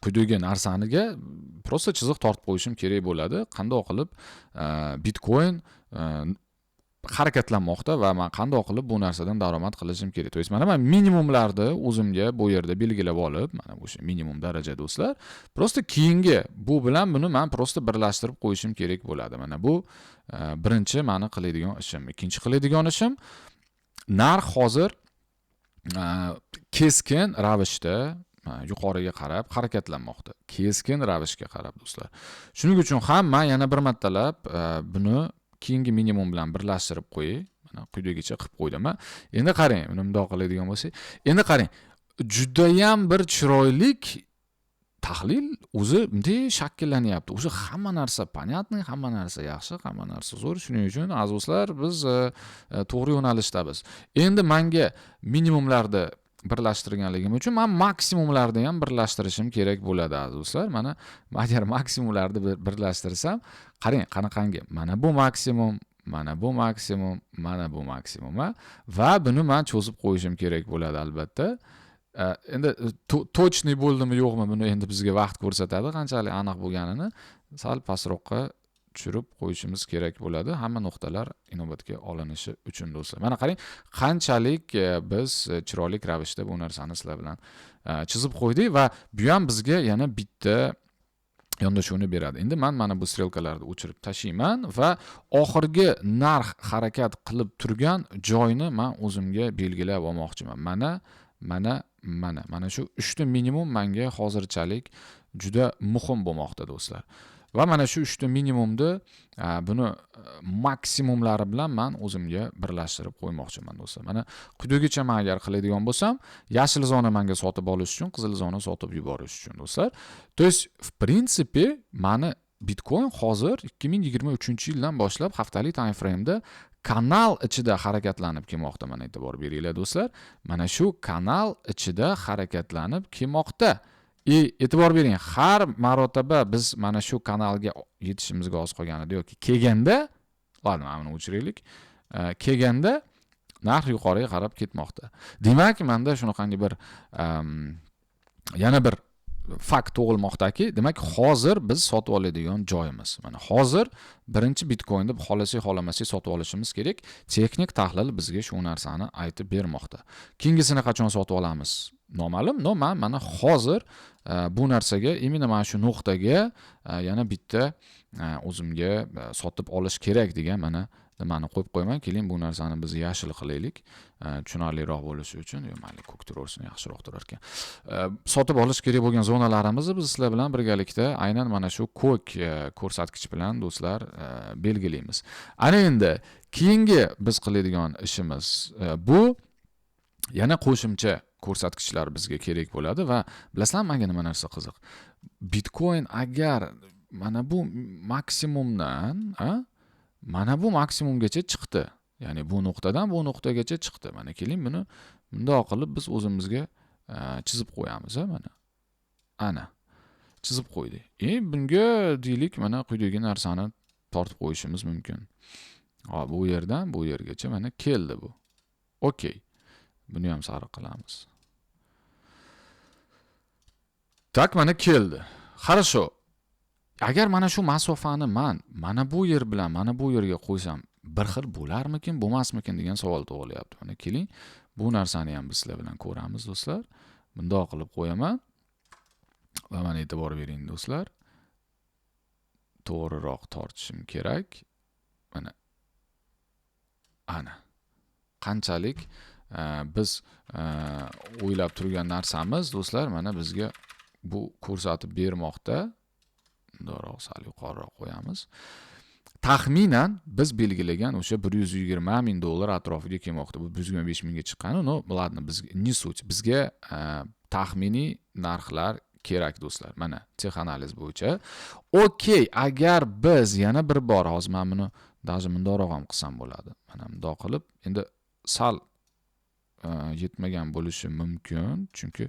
S1: quyidagi narsaniga просто chiziq tortib qo'yishim kerak bo'ladi. Qandoq qilib bitcoin harakatlanmoqda va men qanday qilib bu narsadan daromad qilishim kerak. To есть mana men minimumlarni o'zimga bu yerda belgilab olib, mana o'sha minimum daraja do'stlar, просто keyingi bu bilan buni men просто birlashtirib qo'yishim kerak bo'ladi. Mana bu birinchi meni qiladigan ishim. Ikkinchi qiladigan ishim, narx hozir keskin ravishda yuqoriga qarab harakatlanmoqda. Keskin ravishga qarab do'stlar. Shuning uchun ham men yana bir martalab buni keyingi minimum bilan birlashtirib qo'yay. Mana quyidagicha qilib qo'ydim. Endi qarang, buni bundoq qiladigan bo'lsak, endi qarang, juda ham bir chiroylik tahlil o'zi bunday shakllanyapti. O'zi hamma narsa понятный, hamma narsa yaxshi, hamma narsa zo'r. Shuning uchun aziz do'stlar, biz to'g'ri yo'nalishdamiz. Endi menga minimumlarni birlashtirganligim uchun men maksimumlarni ham birlashtirishim kerak bo'ladi aziz do'stlar. Mana agar maksimumlarni birlashtirsam, qarang qanaqangi. Mana bu maksimum, mana bu maksimum, mana bu maksimum va buni men cho'zib qo'yishim kerak bo'ladi albatta. Endi точный bo'ldimi yo'qmi, buni endi bizga vaqt ko'rsatadi, qanchalik aniq bo'lganini sal pastroqqa tushirib qo'yishimiz kerak bo'ladi, hamma nuqtalar inobatga olinishi uchun do'stlar. Mana qarang, qanchalik biz chiroyli ravishda bu narsani sizlar bilan chizib qo'ydik va bu ham bizga yana bitta yondashuvni beradi. Endi men mana bu strelkalarni o'chirib tashlayman va oxirgi narx harakat qilib turgan joyni men o'zimga belgilab olmoqchiman. Mana, mana, mana, mana shu 3 ta minimum menga hozirchalik juda muhim bo'lmoqda do'stlar. Va mana shu 3 ta minimumni buni maksimumlari bilan men o'zimga birlashtirib qo'ymoqchiman do'stlar. Mana quyidagicha men agar qiladigan bo'lsam, yashil zona menga sotib olish uchun, qizil zona sotib yuborish uchun do'stlar. То есть, в принципе, mani Bitcoin hozir 2023-yildan boshlab haftalik time frame'da kanal ichida harakatlanib kelmoqda. Mana e'tibor beringlar do'stlar. Mana shu kanal ichida harakatlanib kelmoqda. E'tibor bering, har marotaba biz mana shu kanalga yetishimizga oz qolganida yoki kelganda, ладно, mana buni o'chiraylik. Kelganda narx yuqoriga qarab ketmoqda. Demak, menda shunaqangi bir yana bir fakt tug'ilmoqdaki, demak, hozir biz sotib oladigan joyimiz. Mana hozir birinchi Bitcoinni xohlasak, xohlamasak sotib olishimiz kerak. Texnik tahlil bizga shu narsani aytib bermoqda. Keyingisini qachon sotib olamiz? Noma'lum, но men mana hozir bu narsaga, именно mana shu nuqtaga yana bitta o'zimga sotib olish kerak degan mana nimani qo'yib qo'yaman. Keling, bu narsani biz yashil qilaylik, tushunarliroq bo'lishi uchun. Yo, mayli, ko'k turaversin, yaxshiroq turar ekan. Sotib olish kerak bo'lgan zonalarimizni biz sizlar bilan birgalikda aynan mana shu ko'k ko'rsatkich bilan do'stlar belgilaymiz. Ana endi keyingi biz qiladigan ishimiz bu yana qo'shimcha ko'rsatkichlar bizga kerak bo'ladi va bilasizlarmi, menga nima narsa qiziq? Bitcoin agar mana bu maksimumdan, mana bu maksimumgacha chiqdi. Ya'ni bu nuqtadan bu nuqtagacha chiqdi. Mana keling, buni bundoq qilib biz o'zimizga chizib qo'yamiz, mana. Ana. Chizib qo'ydik. Bunga deylik, mana quyidagi narsani tortib qo'yishimiz mumkin. Hop, bu yerdan bu yergacha mana keldi bu. Okey. Buni ham sariq qilamiz. Так, mana keldi. Хорошо. Agar mana shu masofani man mana bu yer bilan mana bu yerga qo'ysam, bir xil bo'larmikin, bo'lmasmikin degan savol tug'ilyapti. Mana keling, bu narsani ham biz sizlar bilan ko'ramiz do'stlar. Bundoq qilib qo'yaman. Va mana e'tibor bering do'stlar. To'g'riroq tortishim kerak. Mana. Ana. Qanchalik biz o'ylab turgan narsamiz do'stlar, mana bizga bu ko'rsatib bermoqda. Bundoqroq sal yuqoriroq qo'yamiz. Taxminan biz belgilagan o'sha 120 ming dollar atrofiga kelmoqda. Bu 125 mingga chiqqani, но, ладно, bizga не суть. Bizga taxminiy narxlar kerak do'stlar. Mana texanaliz bo'yicha. Okey, agar biz yana bir bor hozir men buni даже bundoqroq ham qilsam bo'ladi. Mana bundoq qilib, endi sal yetmagan bo'lishi mumkin, chunki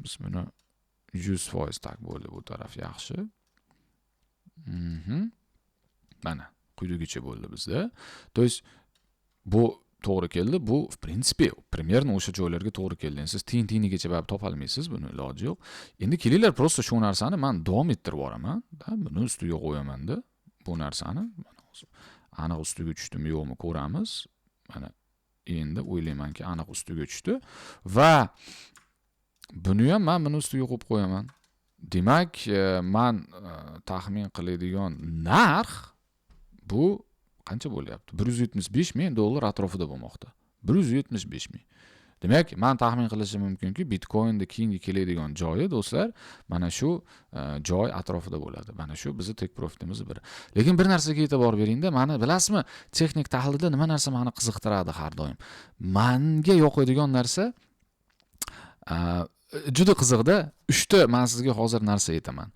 S1: biz buni 100% tak bo'ldi, bu taraf yaxshi. Mana quyidagicha bo'ldi bizda. То есть bu to'g'ri keldi. Bu в принципе примерно o'sha joylarga to'g'ri keldi. Endi siz tiyin-tiyinigacha baribir topa olmaysiz, buni iloji yo'q. Endi kelinglar, просто shu narsani men davom ettirib boraman, da, buni ustiga qo'yaman-da bu narsani. Mana hozir Aniq ustiga tushdimi yo'qmi ko'ramiz. Mana endi o'ylaymanki aniq ustiga tushdi va buni ham men buni ustiga qo'yib qo'yaman. Demak, men taxmin qiladigan narx bu qancha bo'lyapti? 175 ming dollar atrofida bo'lmoqda. 175 ming. Demak, men taxmin qilishim mumkinki, Bitcoinda keyingi keladigan joyi do'stlar, mana shu joy atrofida bo'ladi. Mana shu bizni take profitimiz biri. Lekin bir narsaga e'tibor beringda, meni bilasizmi, texnik tahlilda nima narsa meni qiziqtiradi har doim? Menga yoqadigan narsa juda qiziqda. 3 ta men sizga hozir narsa aytaman.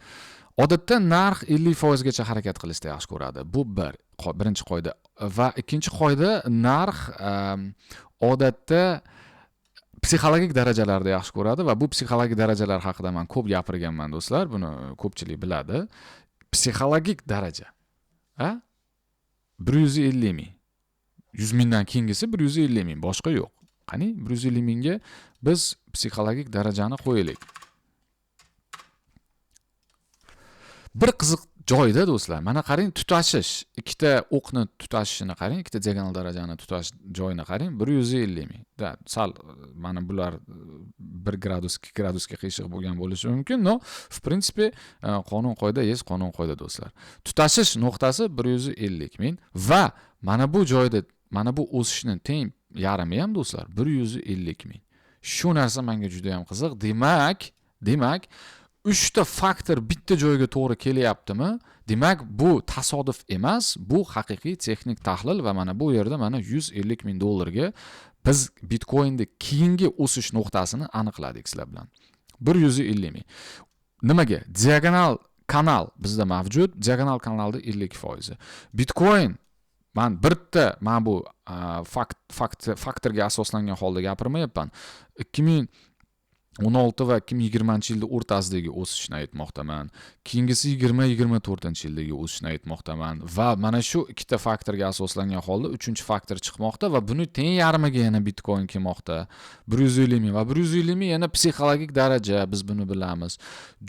S1: Odatda narx 50% gacha harakat qilishda yaxshi ko'radi. Bu birinchi qoida va ikkinchi qoida, narx odatda psixologik darajalarda yaxshi ko'radi va bu psixologik darajalar haqida men ko'p gapirganman do'stlar, buni ko'pchilik biladi. Psixologik daraja, a? 150 ming. 100 mingdan keyingisi 150 ming, boshqa yo'q. Qani 150 mingga biz psixologik darajani qo'yaylik. Bir qiziq joyda do'stlar, mana qarang, tutashish, ikkita o'qni tutashishini qarang, ikkita diagonal darajani tutash joyini qarang, 150 ming. Da, sal mana bular 1 gradus, 2 gradusga qiyshiq bo'lgan bo'lishi mumkin, no, в принципе, qonun qoida, yes, qonun qoida do'stlar. Tutashish nuqtasi 150 ming va mana bu joyda, mana bu o'sishning teng yarmi ham do'stlar 150 ming. Shu narsa menga juda ham qiziq. Demak, 3 ta faktor bitta joyga to'g'ri kelyaptimi? Demak, bu tasodif emas, bu haqiqiy texnik tahlil va mana bu yerda mana 150 ming dollarga biz Bitcoinda keyingi o'sish nuqtasini aniqladik sizlar bilan. 150 ming. Nimaga? Diagonal kanal bizda mavjud. Diagonal kanalda 50%. Bitcoin man bitta mana bu faktorga asoslangan holda gapirmayapman. 2016 va 2020-yilda o'rtasidagi o'sishni aytmoqdaman. Keyingisi 2024-yildagi o'sishni aytmoqdaman va mana shu ikkita faktorga asoslangan holda uchinchi faktor chiqmoqda va buni teng yarmiga yana Bitcoin kelmoqda. 150 ming va 150 ming yana psixologik daraja, biz buni bilamiz.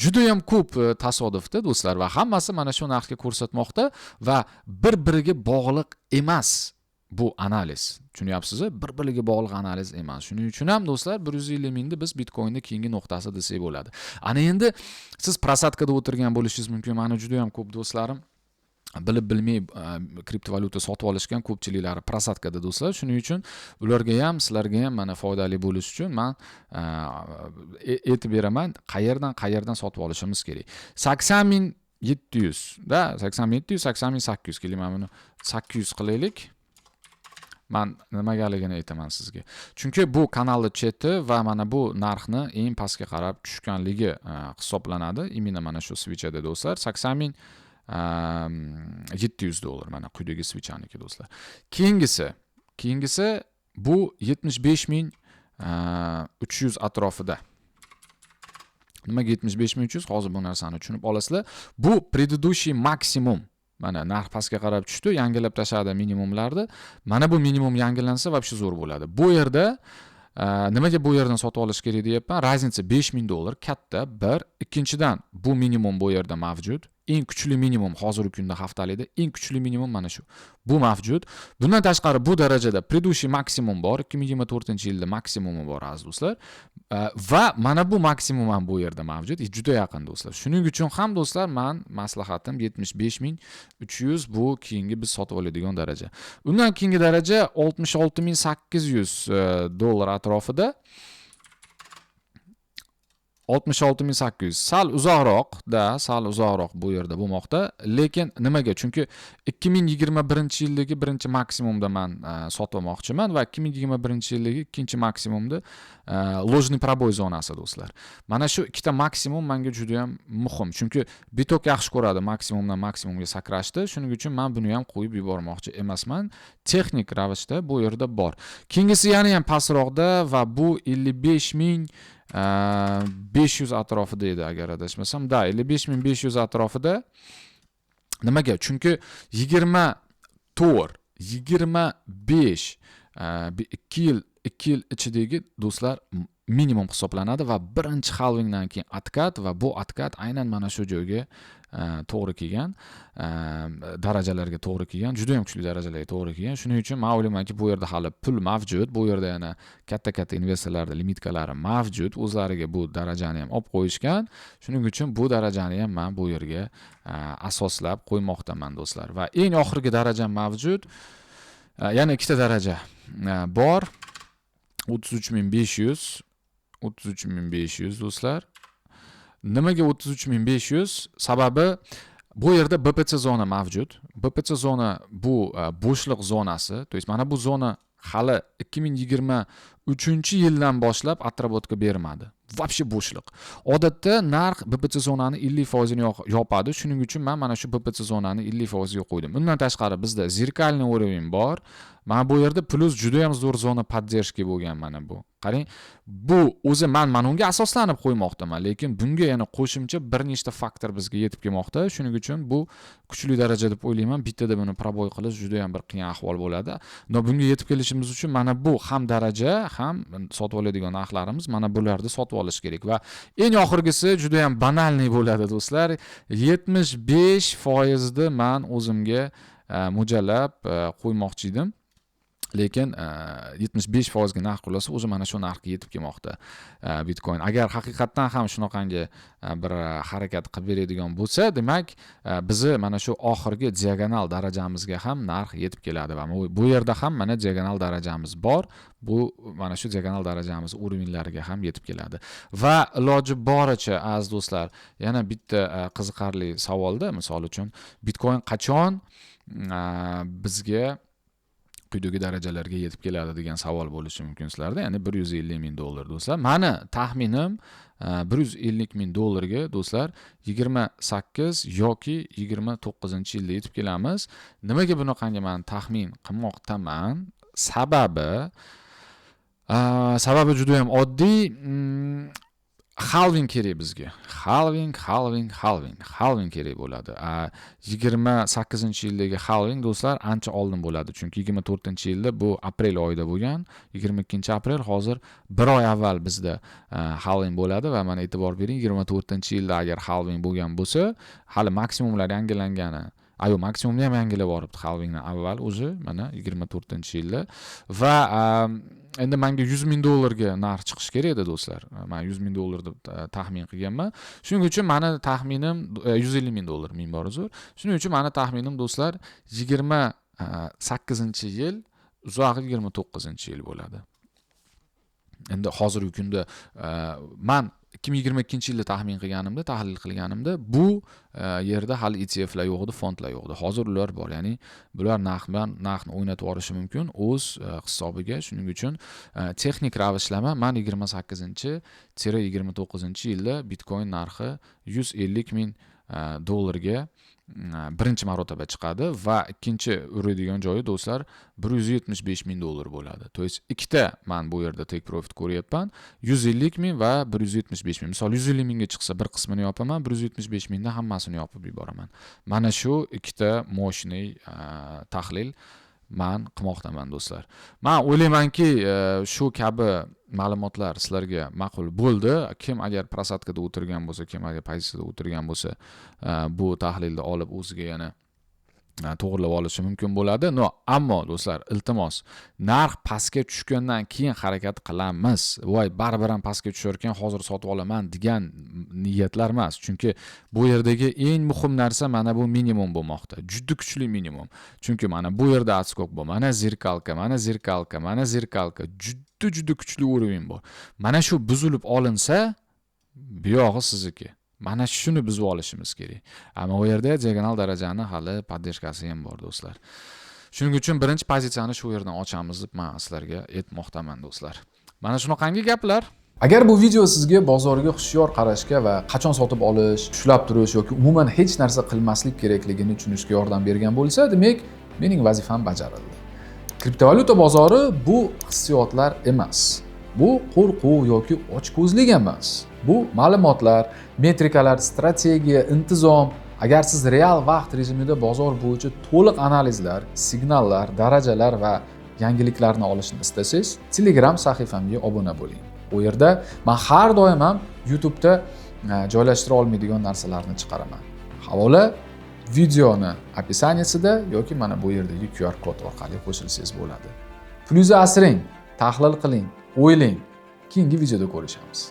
S1: Juda ham ko'p tasodifda do'stlar va hammasi mana shu narxga ko'rsatmoqda va bir-biriga bog'liq emas. Bu analiz, tushunyapsiz-a? Bir-biriga bog'liq analiz emas. Shuning uchun ham do'stlar 150 mingni biz Bitcoinning keyingi nuqtasi desak bo'ladi. Ana endi siz prosadkada o'tirgan bo'lishingiz mumkin. Meni juda ham ko'p do'stlarim bilib bilmay kriptovalyuta sotib olishgan, ko'pchiliklari prosadkada do'stlar. Shuning uchun ularga ham, sizlarga ham mana foydali bo'lish uchun men aytib beraman, qayerdan sotib olishimiz kerak. 80 700 da, 80 700, 80 800 keling, mana buni 800 qilaylik. Men nimagaligini aytaman sizga. Chunki bu kanalni cheti va mana bu narxni eng pastga qarab tushganligi hisoblanadi. Imенно mana shu svechada do'stlar 80 700 dollar mana quyidagi svechaniki do'stlar. Keyingisi bu 75 300 atrofida. Nimaga 75 300? Hozir bu narsani tushunib olasizlar. Bu предыдущий maksimum. Mana narx pastga qarab tushdi, yangilab tashladi minimumlarni. Mana bu minimum yangilansa вообще zo'r bo'ladi. Bu yerda nimaga bu yerdan sotib olish kerak deyapman? Разница 5000 dollar katta bir. Ikkinchidan, bu minimum bu yerda mavjud. Eng kuchli minimum hozirgi kunda haftalikda eng kuchli minimum mana shu. Bu mavjud. Bundan tashqari bu darajada предыдущий maksimum bor. 2024-yilda maksimumi bor aziz do'stlar. Va mana bu maksimum ham bu yerda mavjud. Juda yaqin do'stlar. Shuning uchun ham do'stlar, men maslahatim 75 300 bu keyingi biz sotib oladigan daraja. Undan keyingi daraja 66 800 dollar atrofida. 66 800 sal uzoqroq-da, sal uzoqroq bu yerda bo'lmoqda. Lekin nimaga? Chunki 2021-yildagi birinchi maksimumda men sotib olmoqchiman va 2021-yildagi ikkinchi maksimumda ложный пробой zonasi do'stlar. Mana shu ikkita maksimum menga juda ham muhim. Chunki bitok yaxshi ko'radi maksimumdan maksimumga sakrashni. Shuning uchun men buni ham qo'yib yubormoqchi emasman. Texnik ravishda bu yerda bor. Keyingisi yana ham pastroqda va bu 55 500 atrofida edi agar adashmasam. Da, 55 500 atrofida. Nimaga? Chunki 24, 25, 2 yil, 2 yil ichidagi do'stlar Minimum hisoblanadi va birinchi halvingdan keyin откат va bu откат aynan mana shu joyga to'g'ri kelgan, darajalarga to'g'ri kelgan, juda ham kuchli darajalarga to'g'ri kelgan. Shuning uchun man o'ylaymanki, bu yerda hali pul mavjud, bu yerda yana katta katta investorlarni limitkalari mavjud, o'zlariga bu darajani ham olib qo'yishgan. Shuning uchun bu darajani ham man bu yerga asoslab qo'ymoqdaman, do'stlar. Va eng oxirgi daraja mavjud, yana ikkita daraja bor: 33 500, 33 500, do'stlar. Nimaga 33 500? Sababi, bu yerda BPC zona mavjud. BPC zona bu bo'shliq zonasi, то есть mana bu zona hali 2023-yildan boshlab отработка bermadi, вообще bo'shliq. Odatda narx BPC zonani 50 foizini yopadi. Shuning uchun man mana shu BPC zonani 50 foiziga qo'ydim. Undan tashqari, bizda зеркальный уровень bor mana bu yerda, plyus juda ham zo'r zona поддержки bo'lgan mana bu. Qarang, bu o'zi man mana unga asoslanib qo'ymoqdaman, lekin bunga yana qo'shimcha bir nechta faktor bizga yetib kelmoqda. Shuning uchun bu kuchli daraja deb o'ylayman. Bittada buni пробой qilish juda ham bir qiyin ahvol bo'ladi. Но bunga yetib kelishimiz uchun mana bu ham daraja, ham sotib oladigan narxlarimiz, mana bularni sotib olish kerak. Va eng oxirgisi juda ham банальный bo'ladi, do'stlar. 75 foizni man o'zimga mo'ljallab qo'ymoqchi edim, lekin 75 foizga narx qulasa, o'zi mana shu narxga yetib kelmoqda bitcoin. Agar haqiqatdan ham shunaqangi bir harakat qilib beradigan bo'lsa, demak, bizni mana shu oxirgi diagonal darajamizga ham narx yetib keladi. Va bu yerda ham mana diagonal darajamiz bor, bu mana shu diagonal darajamiz уровень lariga ham yetib keladi. Va iloji boricha, aziz do'stlar, yana bitta qiziqarli savolda, misol uchun, bitcoin qachon bizga quyidagi darajalarga yetib keladi degan savol bo'lishi mumkin sizlarda, ya'ni 150 ming dollar. Do'stlar, mani taxminim, 150 ming dollarga, do'stlar, 28 yoki 29-yilda yetib kelamiz. Nimaga bunaqangi man taxmin qilmoqdaman? Sababi juda yam oddiy. Halving kerak bizga, halving, halving, halving, halving kerak bo'ladi. 28-yildagi halving, do'stlar, ancha oldin bo'ladi, chunki 24-yilda bu aprel oyida bo'lgan, 22 aprel. Hozir bir oy avval bizda halving bo'ladi. Va mana, e'tibor bering, 24-yilda agar halving bo'lgan bo'lsa, hali maksimumlar yangilangani ayo, maksimumni ham yangilab yuboribdi halvingdan avval уже, mana, 24-yilda. Va endi manga 100 ming dollarga narx chiqishi kerak edi, do'stlar. Man 100 ming dollar deb taxmin qilganman. Shuning uchun mani taxminim 150 ming dollar, ming bor uzr. Shuning uchun mani taxminim, do'stlar, 28-yil, uzog'i 29-yil bo'ladi. Endi hozirgi kunda man 2022-yilda taxmin qilganimda, tahlil qilganimda, bu yerda hali ETFlar yo'q edi, fondlar yo'q edi. Hozir ular bor, ya'ni bular narx bilan narxni o'ynatib yuborishi mumkin o'z hisobiga. Shuning uchun texnik ravishlama man 28-29-yilda bitcoin narxi 150 ming dollarga birinchi marotaba chiqadi va ikkinchi uradigan joyi, do'stlar, 175 ming dollar bo'ladi. То есть ikkita man bu yerda take profit ko'ryapman: 150 ming va 175 ming. Misol, 150 mingga chiqsa, bir qismini yopaman, 175 mingda hammasini yopib yuboraman. Mana shu ikkita мощный tahlil man qilmoqdaman, do'stlar. Man o'ylaymanki, shu kabi ma'lumotlar sizlarga ma'qul bo'ldi. Kim agar просадка da o'tirgan bo'lsa, kim agar pozitsiyada o'tirgan bo'lsa, bu tahlilni olib, o'ziga yana to'g'irlab olishi mumkin bo'ladi. Но ammo, do'stlar, iltimos, narx pastga tushgandan keyin harakat qilamiz. Voy, baribir ham pastga tushar ekan, hozir sotib olaman degan niyatlar emas, chunki bu yerdagi eng muhim narsa mana bu minimum bo'lmoqda, juda kuchli minimum. Chunki mana bu yerda отскок bor, mana зеркалка, mana зеркалка, mana зеркалка, juda juda kuchli уровень bor. Mana shu buzilib olinsa, buyog'i sizniki. Mana shuni buzib olishimiz kerak. Ammo u yerda diagonal darajani hali поддержка si ham bor, do'stlar. Shuning uchun birinchi pozitsiyani shu yerdan ochamiz deb man sizlarga aytmoqdaman, do'stlar. Mana shunaqangi gaplar. Agar bu video sizga bozorga hushyor qarashga va qachon sotib olish, ushlab turish yoki umuman hech narsa qilmaslik kerakligini tushunishga yordam bergan bo'lsa, demak, mening vazifam bajarildi. Kriptovalyuta bozori bu hissiyotlar emas. Bu qo'rquv yoki ochko'zlik emas. Bu ma'lumotlar, metrikalar, strategiya, intizom. Agar siz real vaqt rejimida bozor bo'yicha to'liq analizlar, signallar, darajalar va yangiliklarni olishni istasangiz, Telegram sahifamga obuna bo'ling. U yerda man har doim ham YouTube'da joylashtira olmaydigan narsalarni chiqaraman. Havola videoni описание sida yoki mana bu yerdagi QR kod orqali qo'shilsangiz bo'ladi. Pulingizni asrang, tahlil qiling, o'ylang. Keyingi videoda ko'rishamiz.